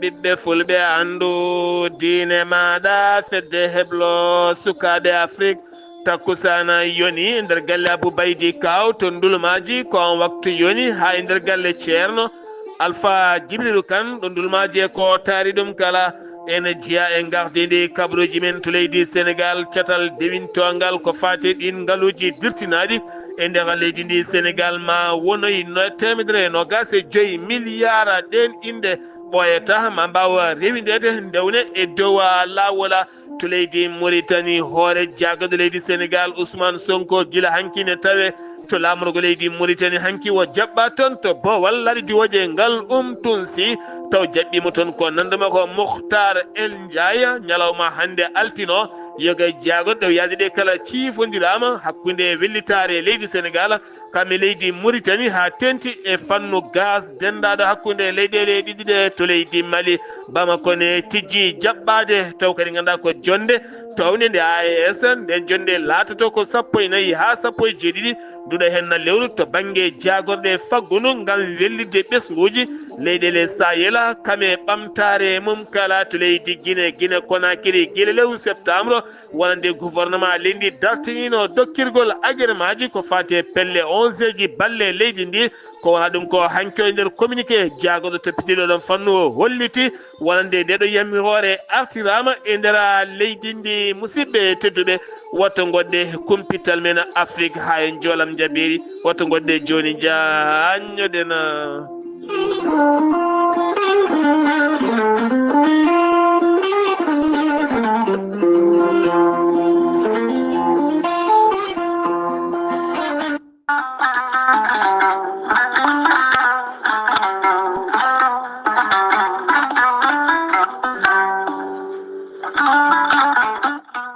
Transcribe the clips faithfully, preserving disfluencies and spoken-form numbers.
Ɓiɓɓe fulɓe, anndu diine maaɗa, fedde heblo sukaaɓe Afrik. Takkusaana yoni nder galle Abou Baydi Kaw to Ndulmaaji, ko on waktu yoni haa e nder galle Ceerno Alfa Jibrilu Kan ɗo Ndulmaaji e ko taari ɗum kala. Ene jeyaa e gardindi kabaruuji men to leydi Senegaal, catal dewintoongal ko faati e ɗiin ngaluuji dirtinaaɗi e nder leydi ndi Senegaal, ma wonoyi no teemedere e noogaas e joyi miliyaar ɗeen innde ɓooyata ma mbaawa rewindeede ndewne e dow laawol. To leydi Muritani, hoore jaagorɗo leydi Senegaal, Ousmane Sonko, gila hanki ne tawe to laamorgo leydi Muritani. Hanki o jaɓɓaa toon to boowal laaɗe diwooje ngal um tunsi, taw jaɓɓiima toon ko nanndo makko Mukhtar El Ndiaye. Ñalawma hannde altino, yoga jaagorɗe o yaade ɗe kala ciifondiraama hakkunde wellitaare leydi Senegaal kam e leydi Muritani, haa teeŋti e fannu gaz denndaaɗo hakkunde leyɗeele ɗiɗi ɗe to leydi Mali. Bamako ne tijji jaɓɓaade, taw kadi nganndaa ko jonnde townde nde A E S. Nden jonnde laatoto ko sappo e nayi haa sappo e jeeɗiɗi duɗa heen na lewru to bannge jaagorɗe faggundu ngam wellitde ɓesnguuji leyɗeele Sahel, kam e ɓamtaare mum kala to leydi Gine, Gine Konakiri, gila lewru septembre. Wonande gouvernement leydi dartiniino dokkirgol agermaaji ko faati e pelle onseeji balle leydi ndi. Ko wona ɗum ko hanki o e nder communiqué, jaagorɗo toppitiiɗo ɗon fannu o holliti wonande nde ɗo yamiroore artiraama e nder leydi ndi. Musidɓe tedduɓe, woto ngoɗɗe kumpital men Afrik haa en joolam jabeeri, woto ngoɗɗe jooni jaanñoɗen.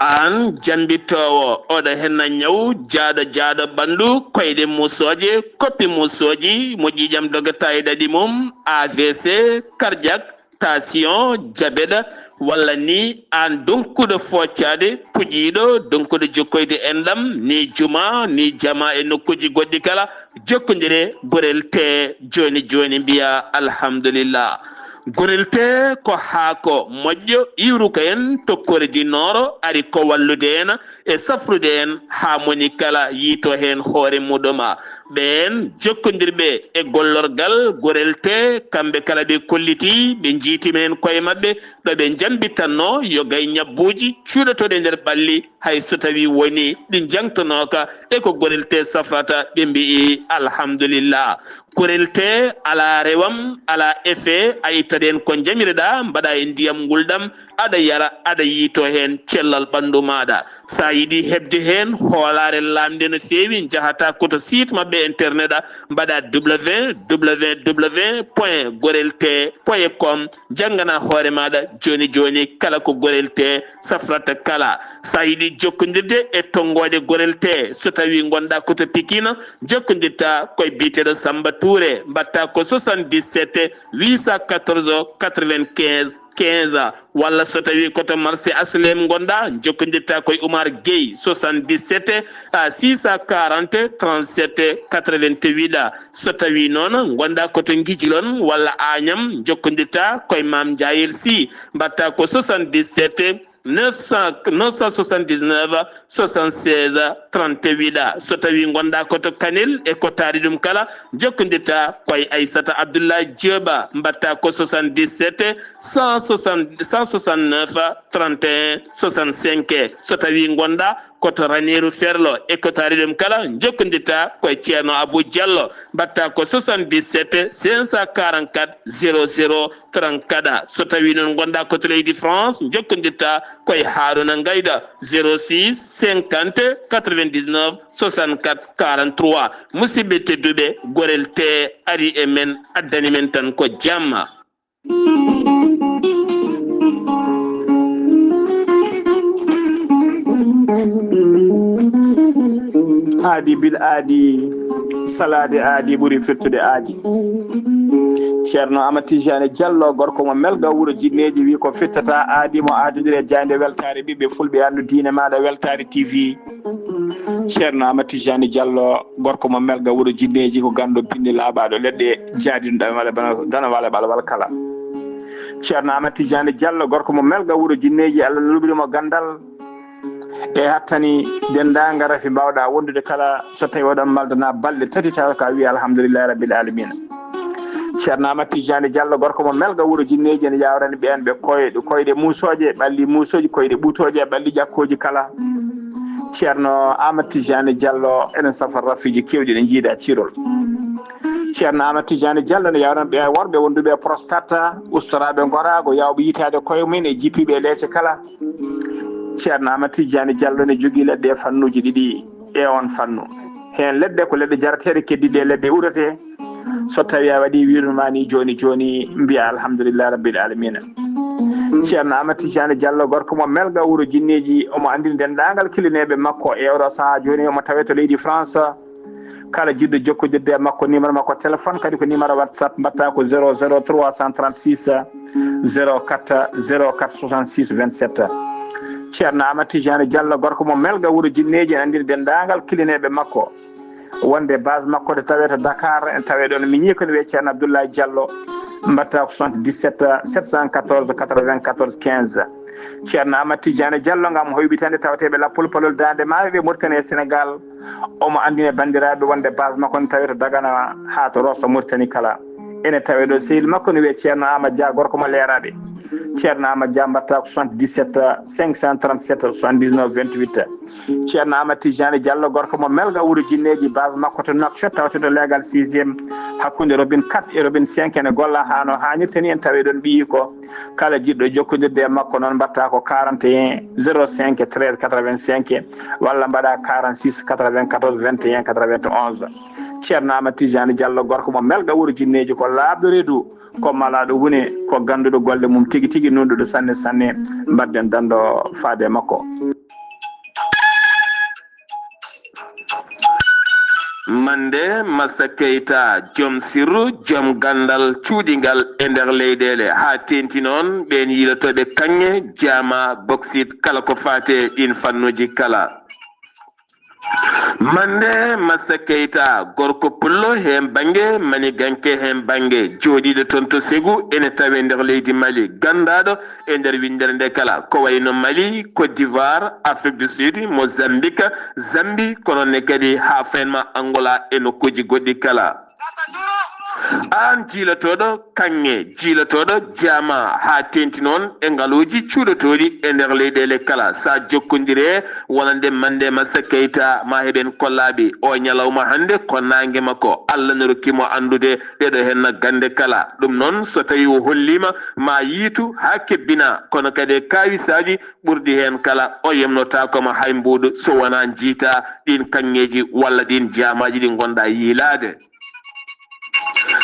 Aan jammbitoowo, oɗo henna ñaw jaaɗo jaaɗo ɓanndu, koyɗe muusooje, koppi muusooji, mo ƴiiƴam dogata e ɗaɗi mum, A V C, cardiaque, tension, diabète, walla ni aan donkuɗo fooccaade, puƴiiɗo, donkuɗo jokkoyde enɗam, ni juma, ni jama e nokkuuji goɗɗi kala, jokkondire Gorel Tee jooni jooni, mbiya alhamdulillah. Gorel Tee ko haako moƴƴo iwruka en tokkoreji nooro, ari ko wallude en e safrude en haa moni kala yiito heen hoore muɗum. Ɓeen jokkondirɓe e gollorgal Gorel Tee, kamɓe kala ɓe kolliti, ɓe njiitima heen koye maɓɓe, ɗo ɓe njambitanno yoga e ñabbuuji cuuɗotooɗi e nder ɓalli, hay so tawii woni ɗi njangtonooka e ko Gorel Tee safrata, ɓe mbiyi alhamdulillah. Gorel Tee alaa rewam, alaa effet, a ittat heen ko njamireɗaa, mbaɗaa e ndiyam ngulɗam, aɗa yara, aɗa yiito heen cellal ɓanndu maaɗa. So a yiɗi heɓde heen hoolaare laamnde no feewi, njahata ko to site maɓɓe internet, mbaɗa W W W point gorel tee point com, janngana hoore maaɗa jooni jooni kala ko Gorel Tee safrata kala. So a yiɗi jokkondirde e tonngooɗe Gorel Tee, so tawii ngonɗaa ko to Pikine, jokkondirta koye biyeteeɗo Samba Touré, mbaɗta ko soixante-dix-sept huit cent quatorze quatre-vingt-quinze quinze, walla so tawii ko to marché H L M ngonɗaa, jokkondirta koye Oumar Gueye, soixante-dix-sept six cent quarante trente-sept quatre-vingt-huit. So tawii noon ngonɗaa ko to Ngijilon walla Agnam, jokkondirta koye Mame Ndiayel Sy, mbaɗta ko soixante-dix-sept neuf cent, neuf cent soixante-dix-neuf soixante-seize trente-huit. So tawii ngonɗaa ko to Kanel e ko taari ɗum kala, jokkondirta koye Aissata Abdoulaye Diop, mbaɗta ko soixante-dix-sept cent soixante, cent soixante-neuf trente et un soixante-cinq. So tawii ngonɗaa ko to Raneeru Ferlo e ko taari ɗum kala, jokkondirta koye Ceerno Abou Diallo, mbaɗta ko soixante-dix-sept cinq cent quarante-quatre zéro zéro trente-quatre. So tawii noon ngonɗaa ko to leydi France, jokkondirta koye Haaruna Ngayda, zéro six cinquante quatre-vingt-dix-neuf soixante-quatre quarante-trois. Musidɓe tedduɓe, Gorel Tee ari e men, addani men tan ko jamma. Aadi bil aadi, salaade aadi ɓuri firtude aadi. Ceerno Amadou Tijani Diallo, gorko mo Melga, wuro Jinneeji, wi ko firtata aadi mo aadondiri e jaaynde weltaare ɓiɓɓe fulɓe, anndu diine maaɗa, Weltaare T V. Ceerno Amadou Tijani Diallo, gorko mo Melga, wuro Jinneeji, ko ganndo binndi laaɓaaɗo leɗɗe, jaadiiɗo dana wala, dana wala, wala, wala kala. Ceerno Amadou Tidiane Diallo, gorko mo Melga, wuro Jinneeji, Allah luɓiri mo ganndal. E hattani denndaangal rafi mbaawɗaa wondude kala, so tawii oɗon maldana balɗe tati, tawa ka wiya alhamdulillahi rabbil alamina. Ceerno Amadou Tidiane Diallo, gorko mo Melga, wuro Jinneeji, ene yaawrani ɓeen ɓe koyɗe, koyɗe muusooje, ɓalli muusooji, koyɗe ɓuutooje, ɓalli ƴakkooji kala. Ceerno Amadou Tidiane Diallo, ene safa rafiiji keewɗi ɗi njiida ciirol. Ceerno Amadou Tidiane Diallo ne yaawrani ɓe worɓe wonduɓe e prostate, ustoraaɓe ngoraago, yaawɓe yitaade koye mum en e jippiiɓe e leece kala. Ceerno Amadou Tidiane Diallo ne jogii leɗɗe e fannuuji ɗiɗi e oon fannu. Heen leɗɗe ko leɗɗe jarateeɗe keddiiɗe e leɗɗe uratee. So tawii a waɗii wiiɗum maa nii jooni jooni, mbiya alhamdulillahi rabbil alamina. Ceerno Amadou Tidiane Diallo, gorko mo Melga, wuro Jinneeji, omo anndini denndaangal kilineeɓe makko e oɗo sahaa jooni, omo tawee to leydi France. Kala jiɗɗo jokkondirde e makko, numéro makko téléphone kadi ko numéro WhatsApp, mbaɗta ko zéro zéro trois cent trente-six zéro quatre zéro quatre soixante-six vingt-sept. Ceerno Amadou Tidiane Diallo, gorko mo Melga, wuro Jinneeji, ene anndini denndaangal kilineeɓe makko wonde base makko to tawee to Dakar, ene tawee ɗoon miñi ko ne wiyee Ceerno Abdoulaye Diallo, mbaɗta ko soixante-dix-sept sept cent quatorze quatre-vingt-quatorze quinze. Ceerno Amadou Tidiane Diallo, ngam hoyɓitande tawateeɓe lappol palol Daande Maayo ɓe Mauritanie e Sénégal, omo anndina banndiraaɓe wonde base makko ne tawee to Dagana haa to Rosso Mauritanie kala. Ene tawee ɗo sehil makko ne wiyee Ceerno Amadou Dia, gorko mo Leeraaɓe. Ceerno Amadou Dia, mbaɗta ko soixante-dix-sept cinq cent trente-sept soixante-dix-neuf vingt-huit. Ceerno Amadou Tidiane Diallo, gorko mo Melga, wuro Jinneeji, base makko to Nouakchott, tawte to leegal sixième, hakkunde robinet quatre e robinet cinq, ene golla haa no haanirta ni, ene tawee ɗoon ɓiyiiko. Kala jiɗɗo jokkondirde e makko noon, mbaɗta ko quarante et un zéro cinq treize quatre-vingt-cinq, walla mbaɗa quarante-six quatre-vingt-quatorze vingt et un quatre-vingt-onze. Ceerno Amadou Tidiane Diallo, gorko mo Melga, wuro Jinneeji, ko laaɓɗo reedu, ko malaaɗo huune, ko gannduɗo golle mum tigi tigi, nunɗuɗo sanne sanne. Mbaɗden danndo faade e makko. Mande Massa Keita, joom sirru, joom ganndal cuuɗingal e nder leyɗeele, haa teeŋti noon ɓeen yiilotooɓe kaŋŋe, jaama, boksit, kala ko faati e ɗiin fannuuji kala. Mande Massa Keita, gorko pullo heen bannge, maniganke heen bannge, jooɗiiɗo toon to Segu, ene tawee nder leydi Mali, ganndaaɗo e nder winndere nde kala, ko wayno Mali, Côte d'Ivoire, Afrique du Sud, Mozambique, Zambie, kono ne kadi haa fenma Angola e nokkuuji goɗɗi kala. Aan jiilotooɗo kaŋŋe, jiilotooɗo jaama, haa teeŋti noon e ngaluuji cuuɗotooɗi e nder leyɗeele kala, so a jokkondiree wonande Mande Massa Keita, ma heɓen kollaaɓe. O ñalawma hannde ko naange makko, Allah no rokki mo anndude ɗeɗo heen gannde kala. Ɗum noon, so tawii o holliima ma yiitu haa kebbina, kono kadi e kaawisaaji ɓurɗi heen kala, o yemnotaako ma hay mbuuɗu so wonaa njiita ɗiin kaŋŋeeji walla ɗiin jaamaaji ɗi ngonɗaa yiilaade.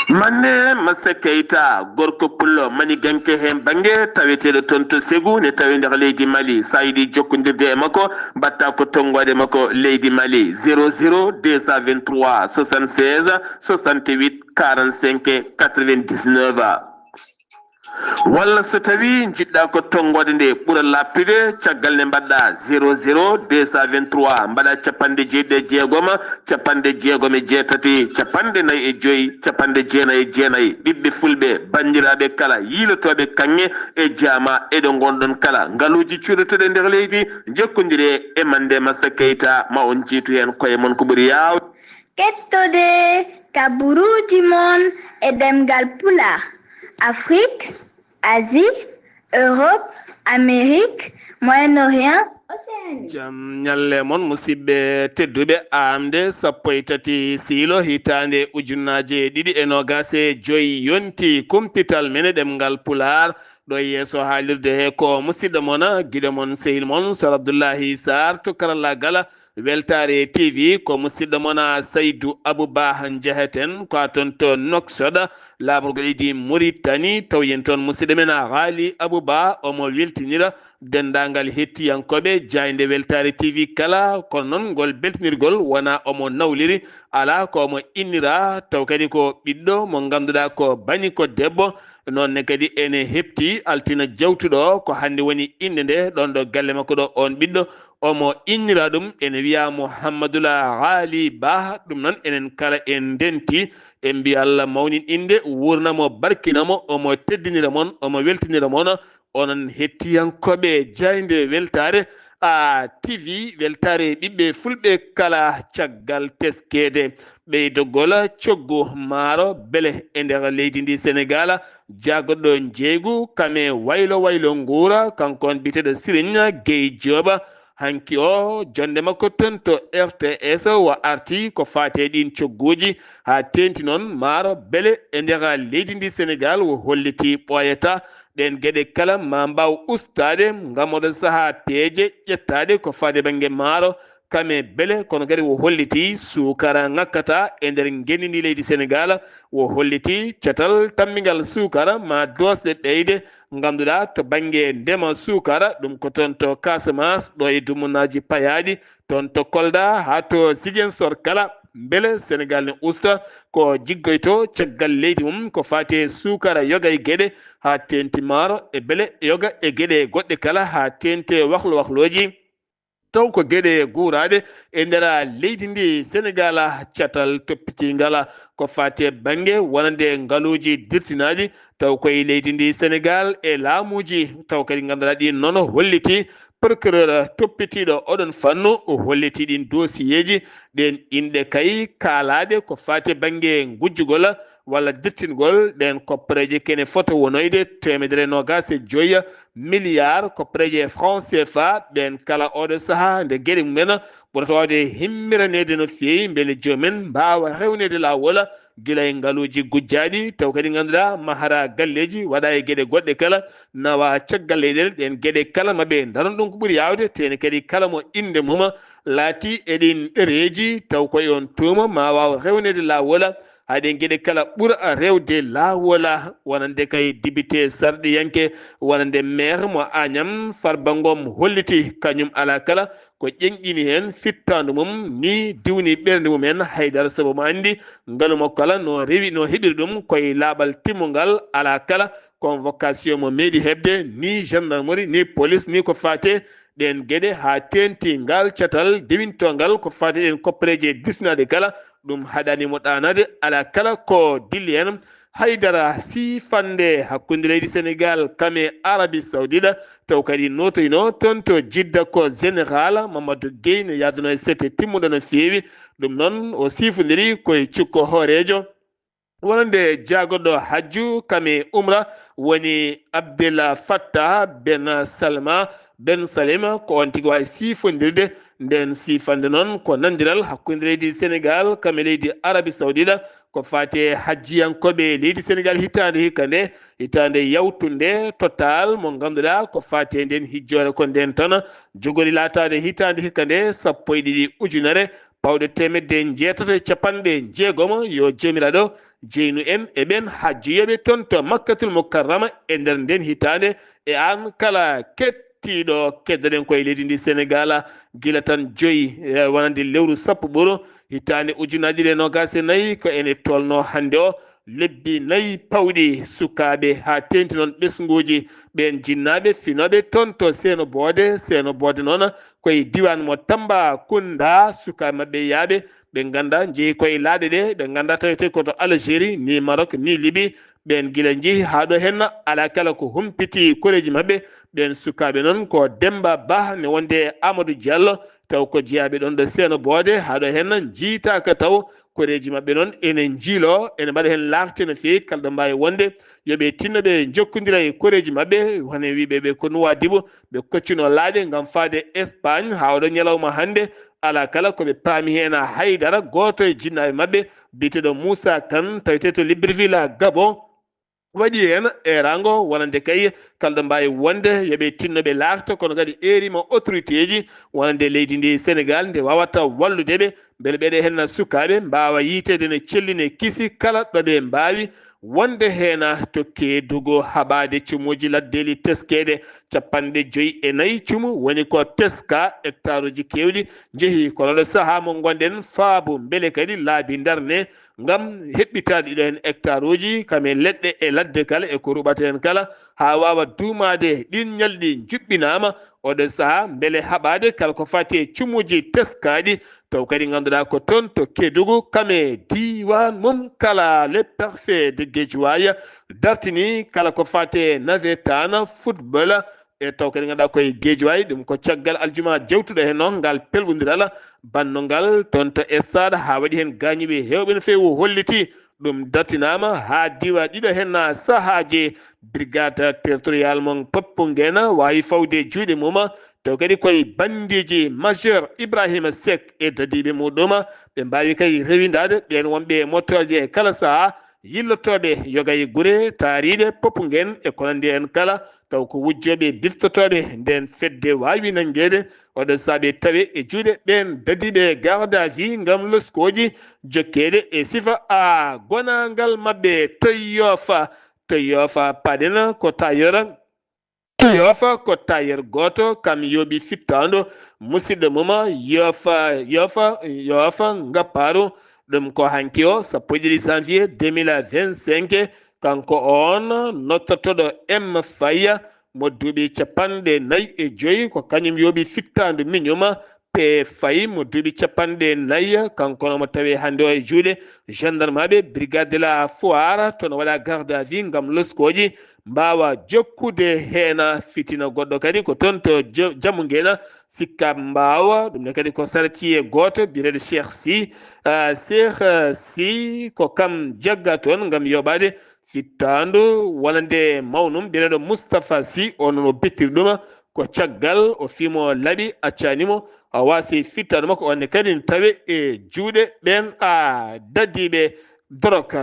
Mande Massa Keita, gorko pullo, maniganke heen bannge, taweteeɗo toon to Segu, ne tawee nder leydi Mali. So a yiɗi jokkondirde e makko, mbaɗta ko tonngoode makko leydi Mali, zéro zéro deux cent vingt-trois soixante-seize soixante-huit quarante-cinq quatre-vingt-dix-neuf. Walla so tawii njiɗɗaa ko tonngoode nde ɓura laaɓtude, caggal nde mbaɗɗa zéro zéro deux cent vingt-trois, mbaɗa capanɗe jeeɗiɗi e jeegom, capanɗe jeegom e jeetati, capanɗe nayi e joy, capanɗe jeenayi e jeenayi. Ɓiɓɓe fulɓe, banndiraaɓe kala, yiilotooɓe kaŋŋe e jaama e ɗo ngonɗon kala, ngaluuji cuuɗotooɗi e nder leydi, njokkondiree e Mande Massa Keita, ma on njiitu heen koye mon ko ɓuri yaawde. Kettode kaburuuji mon e ɗemngal Pulaar, Afrik, Asie, Europe, Amérique, Moyen-Orient, Océanie. Jam ñalle mon, musidɓe tedduɓe. Aamde sappo e tati siilo hitaande ujunnaaje ɗiɗi e noogaas e joy yonti kumpital men e ɗemngal Pulaar. Ɗo e yeeso haalirde he ko musidɗo mon, giɗo mon, sehil mon, Sar Abdullahi Sarr to karallaagal Weltaare T V. Ko musidɗo mon Saydu Abubaa Njaheten, ko a toon to Nouakchott, laaɓorgo leydi Muritani. Taw yen toon musidɗo men Haali Abubaa, omo weltinira denndaangal hettiyankooɓe jaaynde Weltaare T V kala. Kono noon ngol beltinirgol wonaa omo nawliri, alaa ko omo innira, taw kadi ko ɓiɗɗo mo ngannduɗaa ko bani ko debbo. Noon ne kadi ene hepti altine jawtuɗo, ko hannde woni innde nde ɗoon ɗo galle makko ɗo, oon ɓiɗɗo. Omo innira ɗum, ene wiya Muhammadul Haali Bah. Ɗum noon, enen kala en ndenti, en mbiya Allah mawnin innde, wuurna mo, barkina mo, omo teddinira mon, omo weltinira mon. Onon hettiyankooɓe jaaynde weltaare, a T V weltaare ɓiɓɓe fulɓe kala caggal teskeede. Ɓeydogol coggu maaro bele e nder leydi ndi Senegaal, jaagoɗo njeeygu kame waylo waylo nguura, kanko on biyeteeɗo Siriñ Gey Jooba. Hanki o, jonnde makko toon to R T S, o arti ko faati e ɗiin cogguuji, haa teeŋti noon maaro bele e nder leydi ndi Senegaal, o holliti ɓooyataa ɗeen geɗe kala maa mbaaw ustaade, ngam oɗo sahaa peeje ƴettaaɗe ko faati e bannge maaro kame bele, kono kadi o holliti suukara ŋakkata e nder ngenndi ndi leydi Senegaal. O holliti catal tammbingal suukara maa doosɗe ɓeyde, ngannduɗaa to bannge ndema suukara, ɗum ko toon to Casamance, ɗo e dumunaaji payaaɗi, toon to Kolda haa to Ziguinchor kala, mbele Senegaal ne usta ko jiggoytoo caggal leydi mum ko faati e suukara, yoga e geɗe, haa teeŋti maaro e bele, yoga e geɗe goɗɗe kala, haa teeŋti e wahlo wahlooji. Taw ko geɗe guuraaɗe e nder leydi ndi Senegaal, catal toppitiingal ko faati e bannge wonande ngaluuji dirtinaaɗi, taw ko e leydi ndi Senegaal e laamuuji, taw kadi ngannduɗaa ɗiin noon holliti procureur toppitiiɗo oɗon fannu, o holliti ɗiin dossier ji, ɗeen inɗe kay kaalaaɗe ko faati e bannge ngujjugol walla dirtingol ɗeen koppareeje kene fota wonoyde teemedere noogaas e joyi milliard koppareeje franc C F A, ɓeen kala oɗo sahaa nde geɗe mumen ɓurata waawde himmiraneede no feewi, mbele joomum en mbaawa rewneede laawol, gila e ngaluuji gujjaaɗi, taw kadi ngannduɗaa mahara galleeji, waɗa e geɗe goɗɗe kala, nawa caggal leyɗeele, ɗeen geɗe kala maɓɓe ndarana ɗum ko ɓuri yaawde, teene kadi kala mo innde mum laati e ɗiin ɗereeji, taw ko e oon tuuma maa waaw rewneede laawol, haa ɗeen geɗe kala ɓura rewde laawol, wonande kay dibite sarɗiyanke, wonande maire mo Agnam, Farba Ngom holliti kañum alaa kala ko ƴeŋƴini heen fittaandu mum, ni diwni ɓernde mum en haydara, sabu mo anndi ngalu makko kala no rewi, no heɓiri ɗum koye laaɓal timmungal, alaa kala convocation mo meeɗi heɓde, ni gendarmerie, ni police, ni ko faate ɗeen geɗe, haa teeŋti ngal catal dewintoongal ko faate ɗeen koppareeje dirtinaaɗe kala, ɗum haɗaani mo ɗaanaade, alaa kala ko dilli heen. Haydara siifannde hakkunde leydi Senegaal kame Arabie Saoudite, taw kadi nootoyno toon to Jidda ko Général Mamadou Guèye, no yahduno e sette timmuɗo no feewi. Ɗum noon, o siifondiri koye cukko hooreejo wonande jaagoɗo hajju kame umra, woni Abdel Fattah Ben Salma Ben Salima, ko oon tigi waawi siifondirde. Ndeen siifannde noon ko nanndiral hakkunde leydi Senegaal kame leydi Arabie Saoudite, ko faati e hajjiyankooɓe leydi Senegaal hitaande hikka nde, hitaande yawtunde Total mo ngannduɗaa ko faati e ndeen hijjoore ko ndeen tan jogori laataade hitaande hikka nde sappo e ɗiɗi ujunere pawɗe teemedde njeetato e capanɗe jeegom. Yo Joomiraaɗo jeynu en e ɓeen hajjiyooɓe toon to Makkatul Mukarrama e nder ndeen hitaande, e aan kala ket- tiiɗo keddoɗen koye leydi ndi Senegaal, gila tan joyi, eh, wonande lewru sappo ɓuru hitaande ujunaaji ɗiɗi e noogaas e nayi, ko ene tolnoo hannde o lebbi nayi pawɗi sukaaɓe, haa teeŋti noon ɓesnguuji ɓeen jinnaaɓe finooɓe toon to Seeno Boode. Seeno Boode noon koye diiwaan mo Tambacounda, sukaaɓe maɓɓe yaaɓe ɓe nganndaa njehi koye laaɗe ɗe, ɓe nganndaa tawetee ko to Algérie, ni Maroc, ni Libye, ɓeen gila njehi haa ɗo henna, alaa kala ko humpiti koreeji maɓɓe. Ɓeen sukaaɓe noon ko Demmba Bah ne wonde e Amadou Diallo, taw ko jeyaaɓe ɗoon ɗo Seeno Boode, haa ɗo henna njiytaaka taw. Koreeji maɓɓe noon ene njiiloo, ene mbaɗa heen laakte no feewi, kala ɗo mbaawi wonde, yo ɓe tinno ɓe njokkondira e koreeji maɓɓe, wano e wiyɓe ɓe ko Nuwaadibu, ɓe koccuno laaɗe ngam faade Espagne, haa oɗo ñalawma hannde, alaa kala ko ɓe paami heen haydara. Gooto e jinnaaɓe maɓɓe biyeteeɗo Moussa Kane, tawetee to Libreville, Gabon, waɗi heen eeraango wonande kay kala ɗo mbaawi wonde, yo ɓe tinno ɓe laakta, kono kadi eeriima autorité ji wonande leydi ndi Senegaal nde waawata wallude ɓe, mbele ɓeɗe heen sukaaɓe mbaawa yiyteede no cellini kisi kala ɗo ɓe mbaawi wonde heen to Keedugu, haɓaade cumuuji laddeeli teskeede capanɗe joyi e nayi cumu, woni ko teska hectare uji keewɗi njehi. Kono ɗo sahaa mo ngonɗen, faabu mbele kadi laabi ndarne ngam heɓɓitaade ɗiɗo heen hectare uji, kam e leɗɗe e ladde kala e ko ruɓata heen kala, haa waawa duumaade. Ɗiin ñalɗi njuɓɓinaama, Oɗo sahaa mbele haɓaade kala ko fati e cumuuji teskaaɗi, taw kadi ngannduɗaa ko toon to Kedugu, kam e diiwaan mum kala, le parfait de Guédiawaye, dartini kala ko fati e nawetaan, football, e taw kadi ngannduɗaa koye Guédiawaye, ɗum ko caggal aljuma jewtuɗo heen noon ngal pelɓondiral bannungal toon to stade, haa waɗi heen gaañuɓe heewɓe no feewi, holliti ɗum dartinaama haa diiwaa ɗiɗo heen sahaaji. Brigade territorial mon Popenguine waawi fawde juuɗe mum, taw kadi koye banndiiji majeur Ibrahima Seck e dadiiɓe muɗum, ɓe mbaawi kadi rewindaade ɓeen wonɓe e motooje e kala sahaa, yillotooɓe yoga e gure taariiɗe Popenguine e ko nanndi heen kala, taw ko wujjooɓe biftotooɓe ndeen fedde waawi nanngeede. Oɗo sahaa ɓe tawe e juuɗe ɓeen dadiiɓe garde à vue ngam loskooji jokkeede e sifa a gonaangal maɓɓe. To Yoofa, to Yoofa paɗen ko taayora. Yoofa ko tailleur gooto kam yooɓi fittaandu musidɗo mum Yoofa, Yoofa, Yoofa Ngappaaru. Ɗum ko hanki o sappo e ɗiɗi janvier deux mille vingt-cinq, kanko on nottotoɗo M Faya mo duuɓi capanɗe nayi e joyi, ko kañum yooɓi fittaandu miñum. P Fay mo duuɓi capanɗe nayi, kanko no mo tawi hannde o e juuɗe gendarmeɓe brigade de la foire, to no waɗa garde à vue ngam loskooji mbaawa jokkude heen. Fitina goɗɗo kadi ko toon to Jo-, Jamu Ngeena, sikka mbaawa ɗum ne kadi ko sarati e gooto biyeteeɗo Cheikh Sy, ah, Cheikh, ah, Sy ko kam jagga toon ngam yoɓaade fittaandu wonande mawnum biyeteeɗo Moustapha Sy, o noon o bettiri ɗum ko caggal o fimo laaɓi accani mo o waasi fittaandu makko on ne kadi ne tawe e juuɗe ɓeen a dadiiɓe dorok,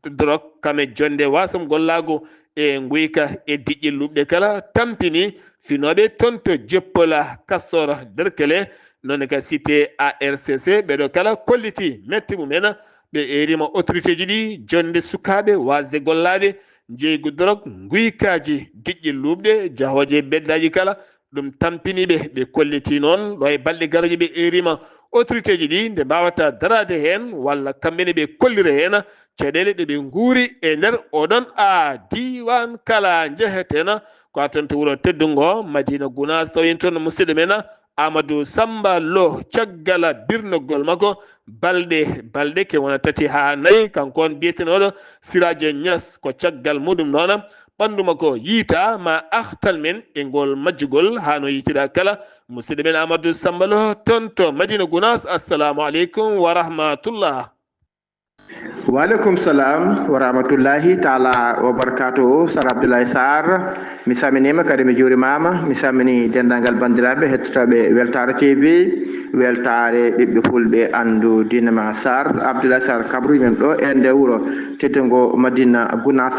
dorok kame jonde wasam gollaagu e nguyka e diƴƴe luuɓɗe kala tampini finooɓe toon to Jeppola Castor Derkele, noon ne ka cité A R C C, ɓeɗo kala kolliti mette mumen, ɓe eerima autorité ji ɗi jonde sukaaɓe wasde gollaade, jeygu dorok, nguykaaji, diƴƴe luuɓɗe, jahooje e beddaaji kala, ɗum tampini ɓe, ɓe kolliti noon ɗo e balɗe garoje ɓe eerima autorité ji ɗi nde mbawata daraade heen walla kamɓe ne ɓe kollira heen caɗeele ɗe ɓe nguuri e nder oɗon a diiwaan kala njehetena ko a toon to wuro teddungo Madina Gunaas, tawi en toon musidɗo men Amadou Samba Lo, caggal birnogol makko balɗe, balɗe ke wona tati haa nayi, kanko on biyetenooɗo Siraje Niass, ko caggal muɗum noon ɓanndu makko yiita ma artal men e ngol majjugol haa no yiitira kala. Musidɗo men Amadou Samba Lo toon to Madina Gunaas, assalamu aleykum wa rahmatullah. Wa aleykum salam wa rahmatullahi taala wa barakatuhu. Sar Abdoulaye Sarr, mi salminiima kadi mi juurimaama. Mi salmini denndaangal banndiraaɓe hettotooɓe Weltaare T V, Weltaare ɓiɓɓe fulɓe anndu diine ma. Sarr Abdoulaye Sarr kabruɗen ɗo e nde wuro teddungo Madina Gunaas.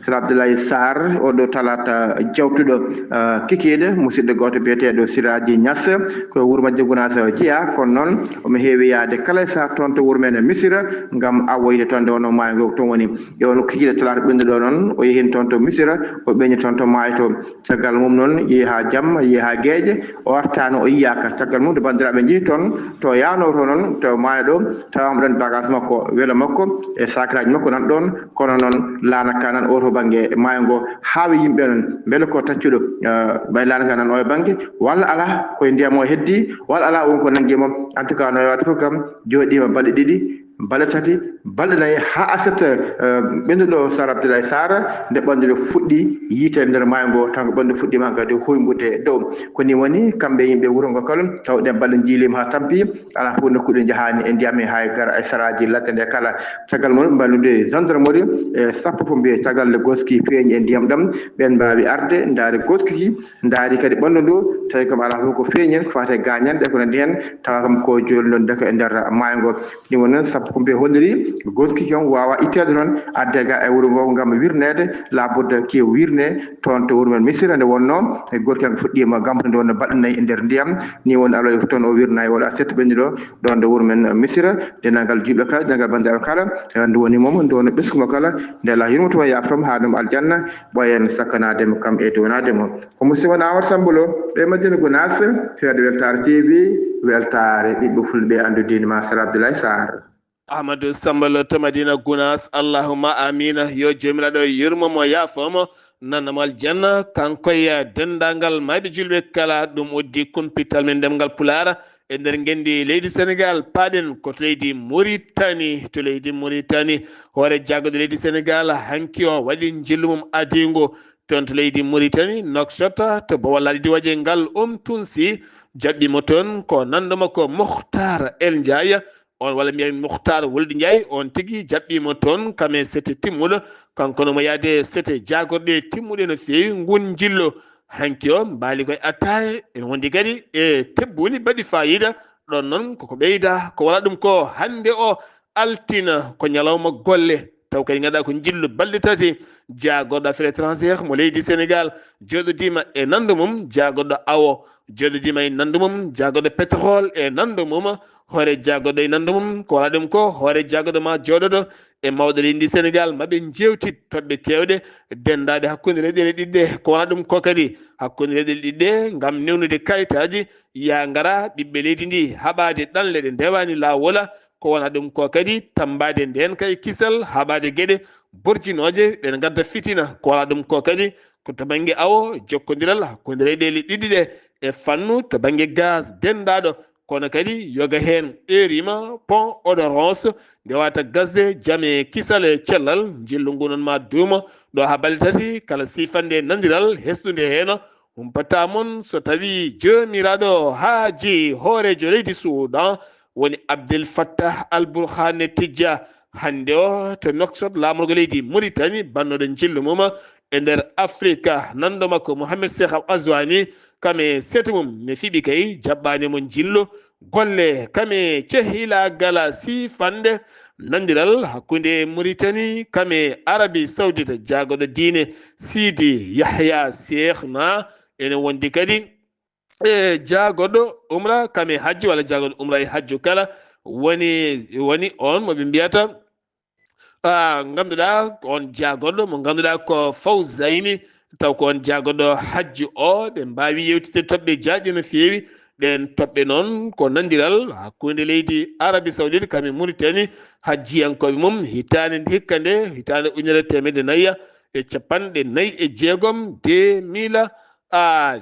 Sar Abdoulaye Sarr, oɗo talaata jawtuɗo, ah, kikiiɗe, musidɗo gooto biyeteeɗo Siraji Niass, ko wuro Madina Gunaas o jeyaa, kono noon omo heewi yahde kala sahaa toon to wuro men e Misira ngam awoyde toon nde wonno maayo ngo toon woni. E on kikiiɗe talaata ɓennuɗo noon, o yehi toon to Misira, o ɓenni toon to maayo to. Caggal mum noon, yehi haa jamma, yehi haa geeƴe, o artaano, o yiyaaka. Caggal mum, nde banndiraaɓe njehi toon, to yaanoo to noon, to maayo ɗo, tawaama ɗoon bagage makko, welo makko, e sakiraaji makko nan ɗoon, kono noon laana ka nan oo to bannge maayo ngo, haawi yimɓe noon, mbele ko taccuɗo, eh, ɓay laana ka nan oo e bannge, walla alaa, koye ndiyam o heddii, walla alaa, won ko nanngi mo. En tout cas, no e waɗde fof kam, jooɗiima balɗe ɗiɗi, balɗe tati, balɗe nayi, haa aset, eh, ɓennuɗo Sar Abdoulaye Sarr, nde ɓanndu fuɗɗi yiite nder maayo ngo, taw ko ɓanndu fuɗɗiima kadi hoymbude dow. Ko ni woni, kamɓe yimɓe wuro ngo kala, tawɗen balɗe njiiliima haa tampi, alaa fof nokkuɗe njahaani e ndiyam he, haa e gara e saraaji ladde nde kala. Caggal mum, mballude gendarmerie e sappo pompier, caggal nde gooski feeñi e ndiyam ɗam, ɓeen mbaawi arde, ndaari gooski ki, ndaari kadi ɓanndu ndu, tawi kam alaa fof ko feeñi heen, ko faati e gaañanɗe, ko nanndi heen, tawa kam ko jooli noon ndeke e nder maayo ngo. Ni woni noon, sappo pompier holliri, gooski kam waawa itteede noon, adde ga e wuro ngo ngam wirneede, labudda ki wirne toon to wuro men Misira, nde wonnoo, e gooski kam fuɗɗiima gamtude wonno balɗe nayi e nder ndiyam, ni woni alaa toon o wirna e oɗo aset ɓennuɗo, ɗoon ɗo wuro men Misira, denndaangal juulɓe kala, denndaangal banndiraaɓe kala, e ndu woni mum, ndu woni ɓesngu mo kala, nde Alla yurmoto mo yaafoo mo haa ɗum aljanna, ɓooyen sakkanaade mo kam e duwanaade mo. Ko musidɗo mon Amadou Samba Lo, ɗo e Madina Gunaas, fedde Weltaare T V, weltaare ɓiɓɓe fulɓe anndu diine ma Sar Abdoulaye Sarr. Amadou Samba Lo to Madina Gunaas, allahumma amiina, yo Joomiraaɗo yurmo mo, yaafoo mo, Nanam aljanna, kanko e denndaangal maayɓe julɓe kala. Ɗum uddi kumpital men ɗemngal Pulaar e nder ngenndi leydi Senegaal. Paaɗen ko to leydi Muritani. To leydi Muritani, hoore jaagorɗe leydi Senegaal hanki o waɗi njillu mum adiingu. Toon to leydi Muritani, Nouakchott, to Bawal Laaɗe Diwaje ngal, um tunsi jaɓɓiima toon ko nanndo makko Muhtar El Ndiaye. On walla mbiyen Muhtar Wulde Ndiaye, on tigi jaɓɓiima toon kame sete timmuɗo. Kanko no mo yaade sete jaagorɗe timmuɗe no feewi. Ngun njillo hanki o mbaali koye attaye, ene wondi kadi e tebbuuli mbaɗi faayiida. Ɗon noon koko ɓeyda, ko wala ɗum ko hannde o altina ko ñalawma golle, taw kadi ngannduɗaa ko njillu balɗe tati. Jaagorɗo affaire étrangère mo leydi Senegaal jooɗodiima e nanndo mum, jaagorɗo awo jooɗodiima e nanndo mum, jaagorɗo pétrole e nanndo mum, hoore jaagorɗo e nanndo mum, ko wala ɗum ko hoore jaagorɗo ma jooɗodo e mawɗo leydi ndi Senegaal, ma ɓe njeewtit toɓɓe keewɗe denndaaɗe hakkunde leyɗeele ɗiɗɗe, ko wala ɗum ko kadi hakkunde leyɗeele ɗiɗɗe ngam newnude kayitaaji, yaa ngara ɓiɓɓe leydi ndi haɓaade ɗanle ɗe ndewaani laawola, ko wona ɗum ko kadi tammbaade ndeen kay kisal, haɓaade geɗe borjinooje ɗe ngadda fitina, ko wona ɗum ko kadi ko to bannge awo jokkondiral hakkunde leyɗeele ɗiɗi ɗe e fannu to bannge gaz denndaaɗo, kono kadi yoga heen eerima pont Odorance nde wata gasde jam e kisal e cellal, njillu ngu noon ma duuma ɗo haa balɗe tati kala siifannde nandiral hesɗunde heen. Humpata mon so tawi joomiraaɗo haaji hooreejo leydi Suudan woni Abdel Fattah Al Burhan Tijja hannde o to Nouakchott laamorgo leydi Muritani bannooɗo njillu mum e nder Afrika. Nanndo makko Mohamed Cheikh Al Ghazouani kam e sete mum ne fiɓi kay jaɓɓaani mo njillu golle kam e cehilaagal siifannde nandiral hakkunde Muritani kam e Arabi Saoudite. Jaagorɗo diine Sidi Yahya Cheikh na ene wondi kadi e jaagorɗo umra kam e hajju walla jaagorɗo umra e hajju kala woni woni on mo ɓe mbiyata, ah, ngannduɗaa on jaagorɗo mo ngannduɗaa ko Fawzayni, taw ko on jaagorɗo hajju o. Ɓe mbaawi yewtitde toɓɓe jaajɗe no feewi. Ɗeen toɓɓe noon ko nandiral hakkunde leydi Arabi Saoudite kam e Muritani, hajjiyankooɓe mum hitaande hikka nde, hitaande ujunere teemedde nayi e capanɗe nayi e jeegom, deux mille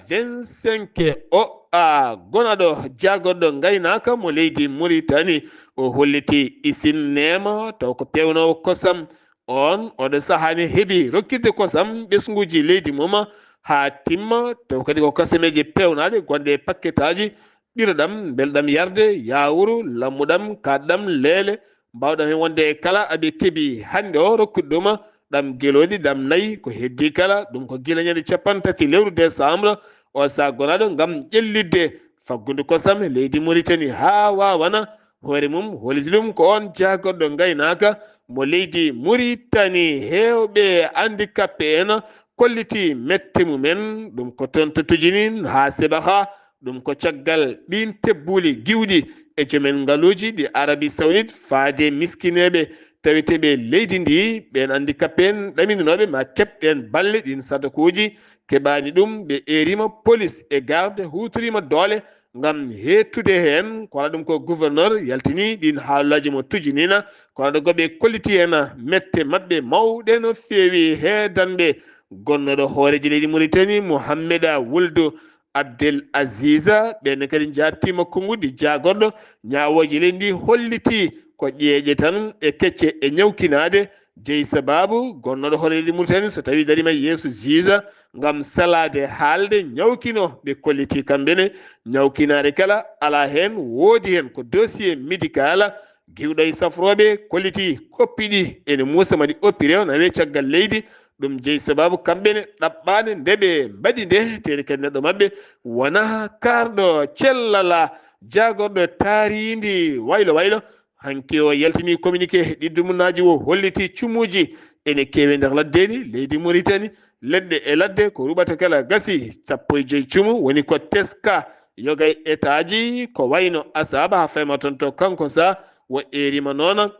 vingt-cinq. O a gonaɗo jaagorɗo ngaynaaka mo leydi Muritani, o holliti isin neema taw ko pewnoowo kosam. On oɗo sahaa ne heɓi rokkirde kosam ɓesnguuji leydi mum haa timma, taw kadi ko kosameeje peewnaaɗe gonɗe e pakketaaji, ɓiroɗam, mbelɗam yarde, yaawuru, lammuɗam, kaɗɗam, leele, mbaawɗam heen wonde e kala aɓe keɓi hannde o rokkude ɗum ɗam gelooɗi, ɗam nayi, ko heddii kala, ɗum ko gila ñande capanɗe tati lewru décembre o saa gonaɗo ngam ƴellitde faggudu kosam e leydi Muritani haa waawana hoore mum, holiti ɗum ko on jaagorɗo ngaynaaka mo leydi Muritani. Heewɓe handicapé en kolliti mette mumen, ɗum ko toon to Tujinin haa Sebaha, ɗum ko caggal ɗiin tebbuuli giwɗi e joomen ngaluuji ɗi Arabi Saoudite faade miskineeɓe taweteeɓe leydi ndi, ɓeen handicapé en ɗaminanooɓe ma keɓ ɗeen balle, ɗiin sadakuuji keɓaani ɗum, ɓe eeriima, polis e garde huutoriima doole ngam heettude heen. Ko wala ɗum ko gouverneur yaltini ɗiin haalaaji mo tujinina, ko wala ɗo goɓe kolliti heen mette maɓɓe mawɗe no feewi. Heedanɓe gonnooɗo hooreejo leydi Muritani, Mohammeda Wuldu Abdel Aziza, ɓeen kadi njaabtiima konnguɗi jaagorɗo ñaawooje leydi ndi, holliti ko ƴeeƴe tan e kecce e ñawkinaade jeyi sabaabu gonnooɗo hoore leydi Muritani so tawii dariima yeeso juge ngam salaade haalde ñawkino. Ɓe kolliti kamɓe ne ñawkinaare kala alaa heen, woodi heen ko dossier médical giwɗo e safrooɓe kolliti koppi ɗi ene muusa ma ɗi oppire o nawe caggal leydi. Ɗum jeyi sabaabu kamɓe ne ɗaɓɓaande nde ɓe mbaɗi nde, tee kadi neɗɗo maɓɓe wonaa kaarɗo cellala jaagorɗo taariindi waylo waylo. Hanki o yaltini communiqué ɗi dumunaaji o holliti cumuuji ene keewi nder laddeeli leydi Muritani, leɗɗe e ladde ko ruɓata kala gasi sappo e joyi cumu, woni ko teska yoga e etaaji ko wayno Asaaba haa Fayma toon to Kankosa, o eeriima noona.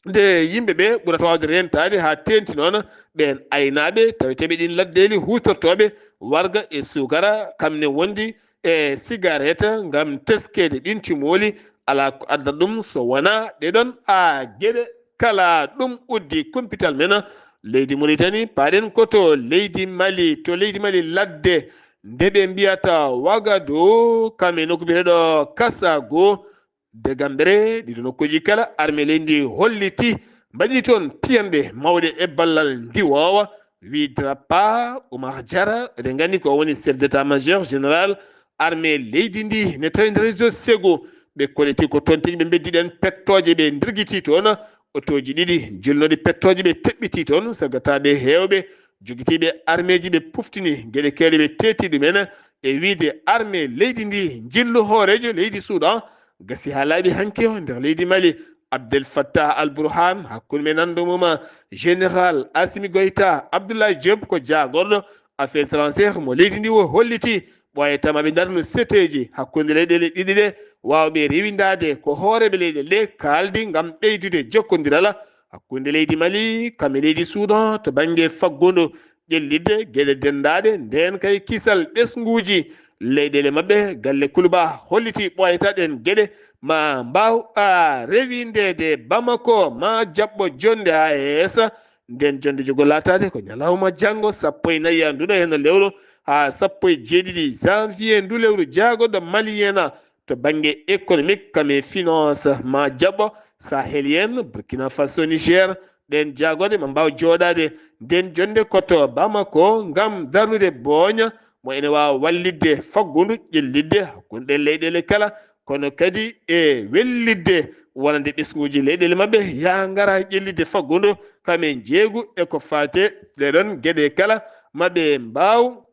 Nde yimɓe ɓe ɓurata waawde reentaade haa teeŋti noon, ɓeen aynaaɓe taweteeɓe ɗiin laddeeli huutortooɓe warga e suukara, kam ne wondi e sigaret ngam teskeede ɗiin cumooli, alaa ko addata ɗum so wonaa ɗee ɗoon a geɗe kala. Ɗum uddi kumpital men Leydi Muritani, paaɗen ko to leydi Mali, to leydi Mali ladde nde ɓe mbiyata Wagadu, kam e nokku biyeteeɗo Kasago, Degambere, ɗiɗo nokkuuji kala, armée leydi ndi holliti, mbaɗi toon piyanɗe mawɗe e ballal ndiwoowa, wi Drapa Oumar Diarra, eɗen nganndi ko o woni chef d'état-major général armée leydi ndi, ne tawi nder réseau Sego, ɓe kolliti ko toon tigi ɓe mbeddi ɗeen pettooje, ɓe ndirgiti toon otooji ɗiɗi njilnooɗi pettooje, ɓe teɓɓiti toon sagataaɓe heewɓe, jogitiiɓe armeeji, ɓe puftini geɗe keewɗe, ɓe teeti ɗumen e wiyde armée leydi ndi, njillu hooreejo leydi Soudan, gasi haa laaɓi hanki o nder leydi Mali. Abdel Fattah Al Burhan, hakkunde men nanndo mum général Assimi Goïta, Abdoulaye Diop ko jaagorɗo affaire étrangère mo leydi ndi, o holliti ɓooyata ma ɓe ndarnu seteeji hakkunde leyɗeele ɗiɗi ɗe, waawɓe rewindaade ko hooreeɓe leyɗeele ɗe kaaldi ngam ɓeydude jokkondiral hakkunde leydi Mali kam e leydi Soudan to bannge faggundu, ƴellitde geɗe denndaaɗe, ndeen kay kisal ɓesnguuji leyɗeele maɓɓe. Galle Kuluba holliti ɓooyata ɗeen geɗe ma mbaaw a rewindeede Bamako, ma jaɓɓo jonnde haa e yeesa. Ndeen jonnde jogo laataade ko ñalawma janngo, sappo e nayi a nduɗo heen lewru haa sappo e jeeɗiɗi janvier ndu lewru, jaagoɗo Mali en a to bannge économique kam e finance, ma jaɓɓo Sahel en, Burkina Faso, Niger, ɗeen jaagoɗe ma mbaaw jooɗaade ndeen jonnde ko to Bamako ngam darnude booña mo ene waawa wallitde faggundu ƴellitde hakkunde ɗeen leyɗeele kala, kono kadi e wellitde wonande ɓesnguuji leyɗeele maɓɓe, yaa ngara ƴellitde faggundu kam e njeeygu e ko faati e ɗee ɗoon geɗe kala, ma ɓe mbaaw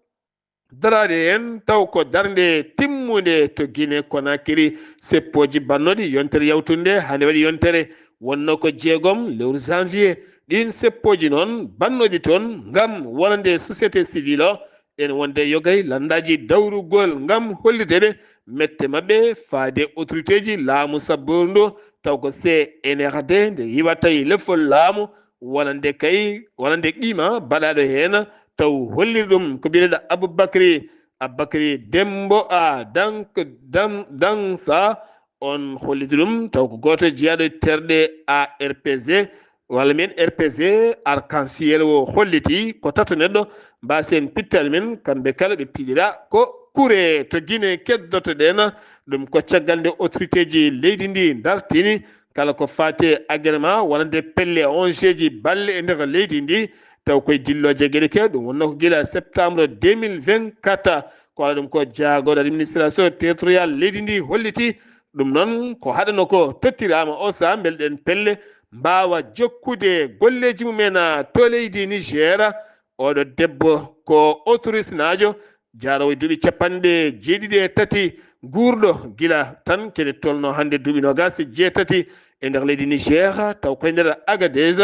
daraade heen taw ko darnde timmunde to Guinée Conakry. Seppooji bannooɗi yontere yawtunde hannde waɗi yontere wonnoo ko jeegom lewru janvier. Ɗiin seppooji noon bannooɗi toon ngam wonande société civile o, ene wonde yogay lanndaaji dawrugol ngam hollirde ɓe mette maɓɓe faade autoritéji laamu sabbooru ndu, taw ko C N R D nde yiwata e lefol laamu, wonande kay, wonande qima baɗaaɗo heen, taw holliri ɗum ko biyeteeɗo Aboubacry, Aboubacry Dembo a Dank, Dan-, Dansa, on holliti ɗum, taw ko gooto jeyaaɗo e terɗe A R P G, walla mbiyen R P G, Arc-en-Ciel o holliti ko tato neɗɗo, mbaasen pittaali men, kamɓe kala ɓe piɗira ko kure to Guinée keddoto ɗen, ɗum ko caggal nde autoritéji leydi ndi dartini kala ko faati e agrément wonande pelle ongeeji balle e nder leydi ndi, taw koye dillooje geɗe keewɗe, ɗum wonnoo ko gila septembre deux mille vingt-quatre, ko waɗa ɗum ko jaagorɗo administration territorial leydi ndi holliti. Ɗum noon ko haɗano ko tottiraama o sahaa mbele ɗeen pelle mbaawa jokkude golleeji mum en to leydi Niger. Oɗo debbo ko autrisinaajo, jaaroowo e duuɓi capanɗe jeeɗiɗi e tati, guurɗo gila tan kene tolno hannde duuɓi noogaas e jeetati e nder leydi Niger, taw koye nder Agadez,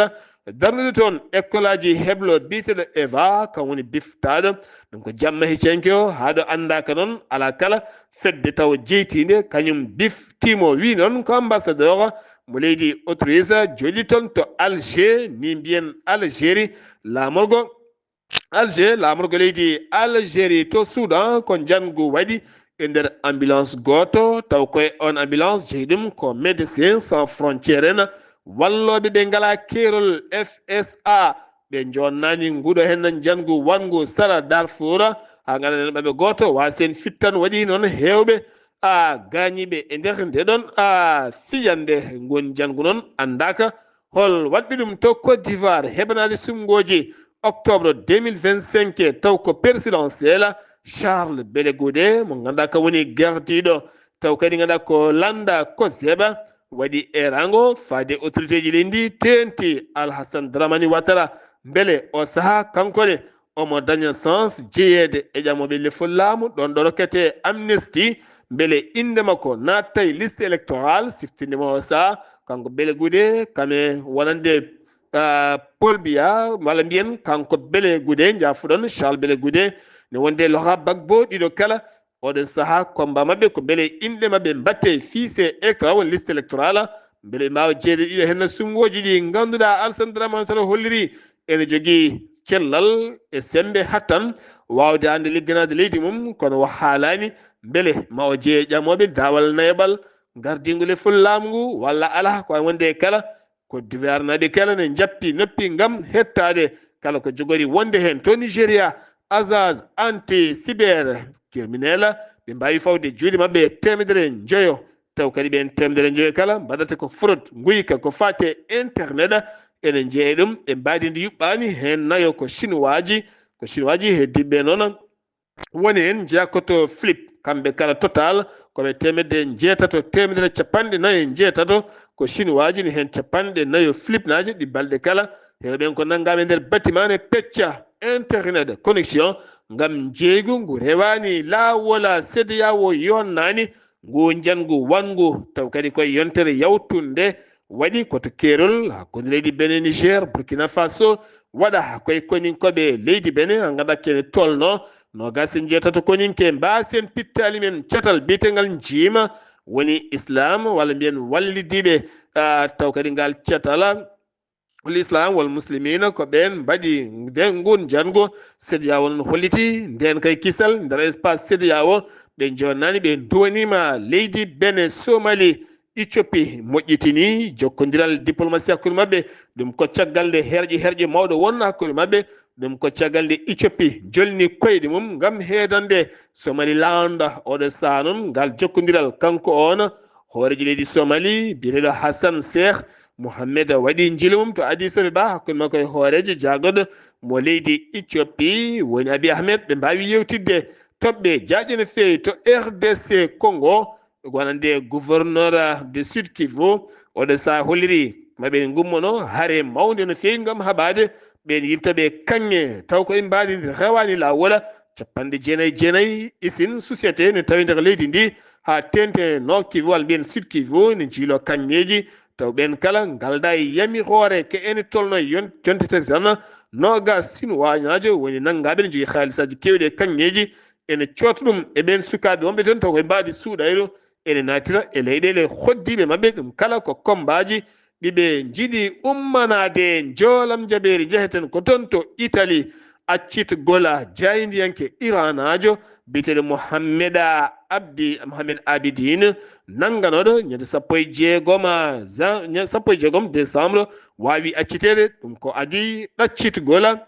darnude toon ekkolaaji heblo biyeteeɗo Eva, kam woni biftaaɗo. Ɗum ko jamma heccanke o, haa ɗo anndaaka noon, alaa kala fedde taw jeytiinde, kañum biftiimo, wii noon ko ambassadeur mo leydi Autriche, jooɗi toon to Alger, ni mbiyen Algérie, laamorgo Alger, laamorgo leydi Algérie to Soudan, ko njanngu waɗi e nder ambulance gooto, taw koye on ambulance jeyi ɗum ko Médecins Sans Frontières en, wallooɓe ɓe ngalaa keerol F S A, ɓe njonnaani nguɗo heen njanngu waɗngu sara Darfour, haa nganndanɗen maɓɓe gooto, waasen fittan waɗi noon heewɓe a gaañiiɓe e nder nde ɗon a fiyannde. Ngun njanngu noon anndaaka hol waɗɓe ɗum to Côte d'Ivoire, heɓanaade sunnguuji octobre deux mille vingt-cinq, taw ko présidentiel, Charles Bele Goudé, mo ngannduɗaa kam woni gardiiɗo, taw kadi ngannduɗaa ko lannda ko zeɓa, waɗi e rango faade autoritéji leydi ndi, teenti Alhassane Dramani Ouattara, mbele o sahaa kanko ne omo daña sens jeyeede e ƴamooɓe lefol laamu, ɗon ɗo rokkete amnesty, mbele innde makko naatta e liste électorale, siftinde mo o sahaa, kanko Bele Goudé, kame wonande, ah, Paul Biya, walla mbiyen kanko Bele Goudé, njaafuɗon, Charles Bele Goudé, ne wonde Laurent Gbagbo, ɗiɗo kala, oɗon sahaa combat maɓɓe ko mbele inɗe maɓɓe mbatte e fichier électoral, woni liste électorale, mbele ɓe mbaawa jeeyde ɗiɗo heen sunnguuji ɗi ngannduɗaa Alassane Dramane Ouattara holliri ene jogii cellal e semmbe hattan waawde hannde ligganaade leydi mum, kono o haalaani mbele ma o jeeye ƴamooɓe daawal nayaɓal ngardiingu lefol laamu ngu walla alaa, ko wayi wonde e kala Côte d'Ivoire naaɓe kala ne njappi noppi ngam hettaade kala ko jogori wonde heen. To Nigeria, Azaz anti cyber criminel, ɓe mbaawi fawde juuɗe maɓɓe e teemedere njoyo. Taw kadi ɓeen teemedere njoyo kala mbaɗata ko fraude, nguyka ko faati e internet. Ene jeyaa ɗum e mbaadi ndi yuɓɓaani heen nayo ko Chinois ji, ko Chinois ji heddii ɓe noon. Woni heen njeyaa ko to Flip, kamɓe kala total ko ɓe teemedde njeetato, teemedere capanɗe nayo e njeetato, ko Chinois ji ne heen capanɗe nayo Flipnaajo ɗi balɗe kala. Heewɓe ɓeen ko nanngaaɓe nder bâtiment ne pecca internet connexion ngam njeeygu ngu rewaani laawol. CEDEAO yonnaani ngu njanngu wanngu, taw kadi koye yontere yawtunde waɗi ko to keerol hakkunde leydi Benin, Niger, Burkina Faso, waɗa koye koninkooɓe leydi Benin, haa nganndaa kene tolno noogaas e njeetato koninke. Mbaasen pittaali men catal biyetengal njiima woni Islam, walla mbiyen wallidiiɓe, ah, taw kadi ngal catal, l'Islam wal Muslimina, ko ɓeen mbaɗi nden ngun janngo. CEDEAO noon holliti ndeen kay kisal nder espace CEDEAO, ɓe jonnaani, ɓe duwaniima leydi Benin, Somali, Ethiopie moƴƴitini jokkondiral diplomasi hakkunde maɓɓe. Ɗum ko caggal nde herƴe herƴe mawɗo won hakkunde maɓɓe. Ɗum ko caggal nde Ethiopie jolni koyɗe mum ngam heedande Somaliland. Oɗo sahaa noon ngal jokkondiral, kanko on hooreejo leydi Somali biyeteeɗo Hassan Sheikh Mohamed waɗi njiilu mum to Addis Abeba hakkunde makko e hooreejo jaagorɗo mo leydi Ethiopie woni Abiy Ahmed. Ɓe mbaawi yewtidde toɓɓe jaajɗe no feewi to R D C Congo, wonande gouverneur de Sud Kivu. Oɗo sahaa holliri maɓe ngummono hare mawnde no feewi ngam haɓaade ɓeen yimɓe ɓe kaŋŋe, taw ko e mbaadi ndi rewaani laawol. Capanɗe jeenayi jeenayi usines, société ne tawi nder leydi ndi, haa teeŋti Nord Kivu, walla mbiyen Sud Kivu, ne njiilo kaŋŋeeji. Taw ɓeen kala ngaldaa e yamiroore, ko ene tolno yon-, jonte tati tan, noogaas Sinwaañaajo woni nanngaaɓe, ne njogii haalisaaji keewɗi e kaŋŋeeji, ene coota ɗum e ɓeen sukaaɓe wonɓe toon, taw ko e mbaadi suuɗayru, ene naatira e leyɗeele hoɗdiiɓe maɓɓe. Ɗum kala ko kommbaaji ɗi ɓe njiɗi ummanaade. Njoolam jabeeri, njeheten ko toon to Italie, accitgol jaayndiyanke Iranaajo biyeteeɗo Mohamed Abdi, Mohamed Abidin, nannganooɗo ñande sappo e jeegom jan-, ñande sappo e jeegom décembre, waawi acciteede. Ɗum ko adii ɗaccitgol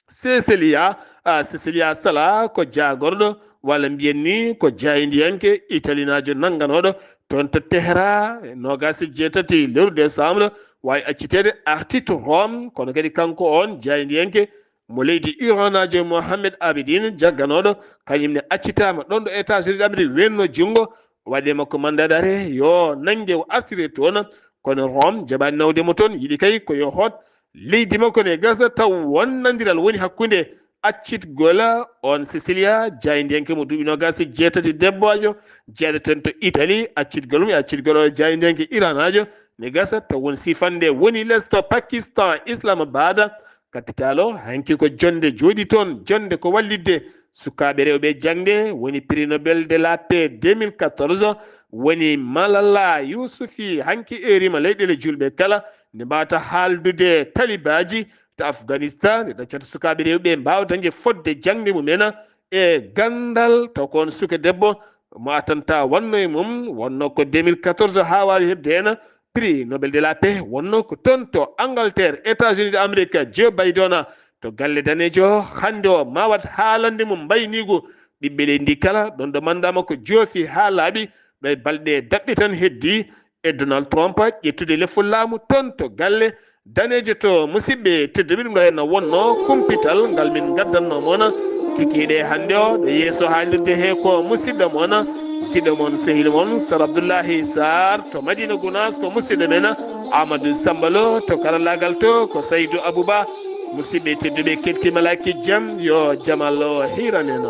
Cecilia, ah, Cecilia Sala ko jaagorɗo, walla mbiyen ni ko jaayndiyanke italinaajo nannganooɗo toon to Tehran, noogaas e jeetati lewru décembre, waawi acciteede, arti to Rome, kono kadi kanko on jaayndiyanke mo leydi Iranaajo Mohamed Abidin jagganooɗo, kañum ne accitaama ɗoon ɗo États-Unis d'Amérique wennoo junngo, waɗi e makko mandat d'arrêt, yo nannge o artire toon, kono Rome jaɓaani nawde mo toon, yiɗi kay ko yo hoot leydi makko ne gasa, taw won nandiral woni hakkunde accitgol on Cecilia, jaayndiyanke mo duuɓi noogaas e jeetati, debboojo, jeyaɗo toon to Italie, accitgol mum e accitgol o jaayndiyanke Iranaajo ne gasa, taw won sifannde woni lees to Pakistan, Islamabad, capital o. Hanki ko jonnde jooɗi toon, jonnde ko wallitde sukaaɓe rewɓe jaŋde, woni prix Nobel de la paix deux mille quatorze, woni Malala Yousafzai. Hanki eerima leyɗeele juulɓe kala nde mbawata haaldude talibaaji to Afghanistan, nde ɗaccata sukaaɓe rewɓe mbaawa dañde fotde jaŋde mumen e ganndal. Taw ko on suka debbo mo attentat wonno e mum, wonno ko deux mille quatorze haa waawi heɓde heen prix Nobel de la paix, wonno ko toon to Angleterre, États-Unis d'Amérique, Joe Biden to galle daneejo. Hannde o maawat haalande mum mbayniigu ɓiɓɓe leydi ndi kala, ɗoon ɗo mandat makko joofi haa laaɓi, ɗo e balɗe daɓɓe tan heddii e Donald Trump ƴettude lefol laamu toon to galle daneejo to. Musidɓe tedduɓe, ɗum ɗo henna wonno kumpital ngal min ngaddanno mon kikiiɗe hannde o, ɗo yeeso haalirde he ko musidɗo mon, giɗo mon, sehil mon, Sar Abdullahi Sarr to Madina Gunaas, ko musidɗo men Amadou Sambalo to karallaagal to, ko Saydou Abouba. Musidɓe tedduɓe, kettima laaki jam, yo jamal o hiiran en.